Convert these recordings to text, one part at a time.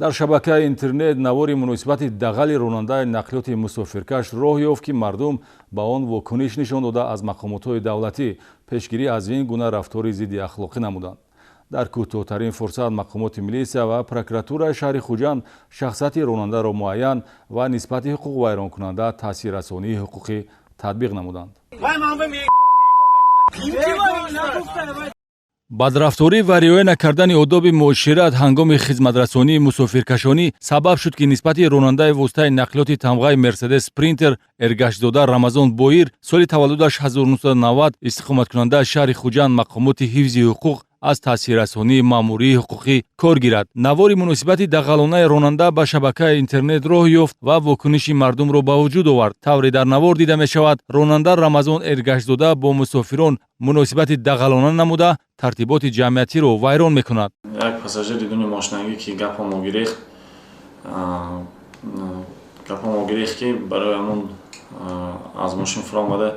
Дар шабакаи интернет навори муносибати дағали ронандаи нақлиёти мусофиркаш роҳ ёфт, ки мардум ба он вокуниш нишон дода, аз мақомотҳои давлатӣ пешгирӣ аз ин гуна рафтори зидди ахлоқӣ намуданд. Дар кӯтоҳтарин фурсат мақомоти милисия ва прокуратураи шаҳри Хуҷанд шахсияти ронандаро муайян ва нисбати ҳуқуқвайронкунанда таъсиррасонии ҳуқуқӣ татбиқ намуданд. Бадрафторӣ ва риоя накардани одоби муошират ҳангоми хизматрасонии мусофиркашонӣ сабаб шуд, ки нисбати ронандаи воситаи нақлиёти тамғаи Мерседес Спринтер Эргашзода Рамазон Боир, соли таваллудаш 1990, истиқоматкунандаи шаҳри Хуҷанд, мақомоти ҳифзи ҳуқуқ аз таъсиррасонии маъмурии ҳуқуқӣ кор гирад. Навори муносибати дағалонаи ронанда ба шабакаи интернет роҳ ёфт ва вокуниши мардумро ба вуҷуд овард. Тавре дар навор дида мешавад, ронанда Рамазон Эргашзода бо мусофирон муносибати дағалона намуда, тартиботи ҷамъиятиро вайрон мекунад. Як пассажири дуни мошинагӣ, ки гапамо гирехт, ки барои ҳамон аз мошин фуромада,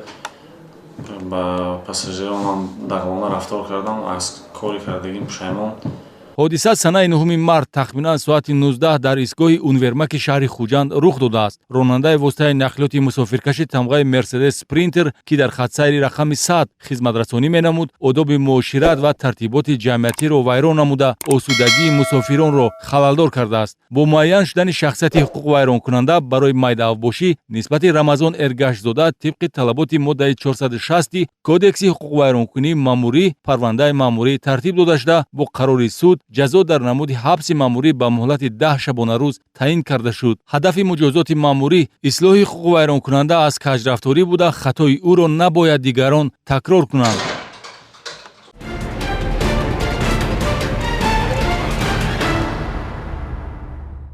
ба пассажиронам дағалона рафтор кардам, аз кори кардагим пушаймон. Ҳодиса санаи 9 март тахминан соати 19 дар истгоҳи Универмаги шаҳри Хуҷанд рух додааст. Ронандаи воситаи нақлиёти мусофиркаши тамғаи Мерседес Спринтер, ки дар хатсайри рақами 100 хизматрасонӣ менамуд, одоби муошират ва тартиботи ҷамъиятиро вайрон намуда, осудагии мусофиронро халалдор кардааст. Бо муайян шудани шахсияти ҳуқуқвайронкунанда барои майдаавбошӣ нисбати Рамазон Эргашзода тибқи талаботи моддаи 460 Кодекси ҳуқуқвайронкунии маъмурӣ парвандаи маъмурӣ тартиб дода шуда, бо қарори суд ҷазо дар намуди ҳабси маъмурӣ ба муҳлати 10 шабонарӯз таъин карда шуд. Ҳадафи муҷозоти маъмурӣ ислоҳи ҳуқуқвайронкунанда аз каҷрафторӣ буда, хатои ӯро набояд дигарон такрор кунанд.